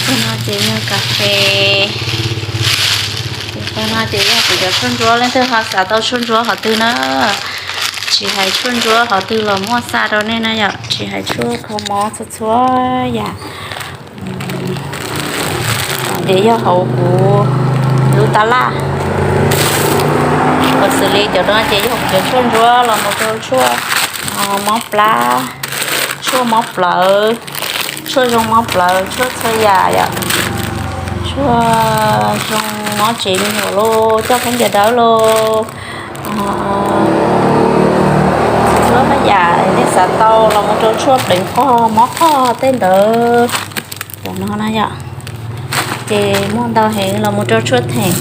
Ces no ces yog kas fes. Ces no ces yog kuv cov tshuaj ntsuab, leej twg ho xav tau tshuaj ntsuab qhov twg na, tsis hais tshuaj ntsuab qhov twg los muaj xa rau nej na yom, tsis hais tshuaj kho mob txhua txhua yam. Ces yog hauv kuv lub tab laj, kuv xws li cov no ces yog kuv cov tshuaj ntsuab los mus rau tshuaj mob plab, tshuaj mob plawv, tshuaj zoo mob plawv, tshuaj txhua yam yom, tshuaj zoo mob tsev me nyuam los coj khaub ncaws dawb los, txhua yam nej xav tau los mus rau tshuaj pleev qog mob qog tej ntawd. Cov no na yom, ces muaj ntau heev los mus rau tshuaj theem,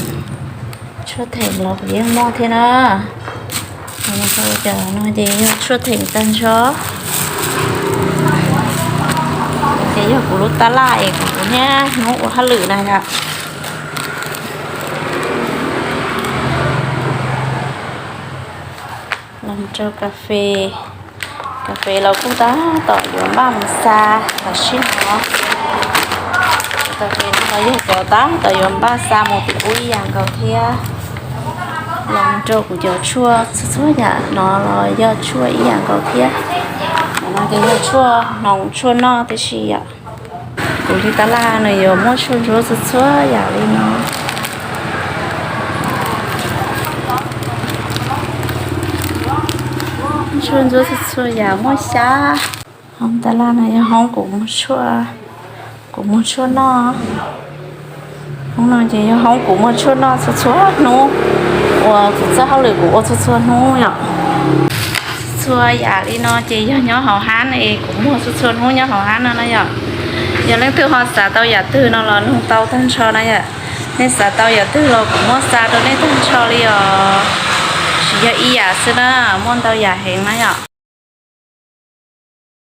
tshuaj theem los kuv yeej muaj thiab na. Cov no ces yog tshuaj theem tag nrho. Ces yog kuv lub tab laj es kuv niaj hnub ua hauj lwm na yom. Los rau kas fes, kas fes los kuj tab tom yuav npaj mus xa tam sim no. Kas fes no los yog cov tab tom yuav npaj xa mus tim ub ib yam nkaus thiab. Los rau kuv cov tshuaj txhua txhua yam no los yog tshuaj ib yam nkaus thiab. Cov no ces yog tshuaj hnoos tshuaj noj tib si yom. Kuv li tab laj nws yuav muaj tshuaj ntsuab txhua txhua yam li no. Tshuaj ntsuab txhua txhua yam muaj xyab. Hoob tab laj no yog hoob kuv, kuv muag tshuaj noj. Hoob no ces yog hoob kuv muag tshuaj noj txhua txhua hnub, uas kuv txoj hauj lwm kuv ua txhua txhua hnub yom. Txhua yam li no ces yog nyob hauv hab es kuv muag txhua txhua hnub nyob hauv hab no na yom. Yog leej twg ho xav tau yam twg no los nug tau tag nrho na yom. Nej xav tau yam twg los kuv muab xa rau nej tag nrho li os. Tsis yog ib yam xwb na, muaj ntau yam heev na yom.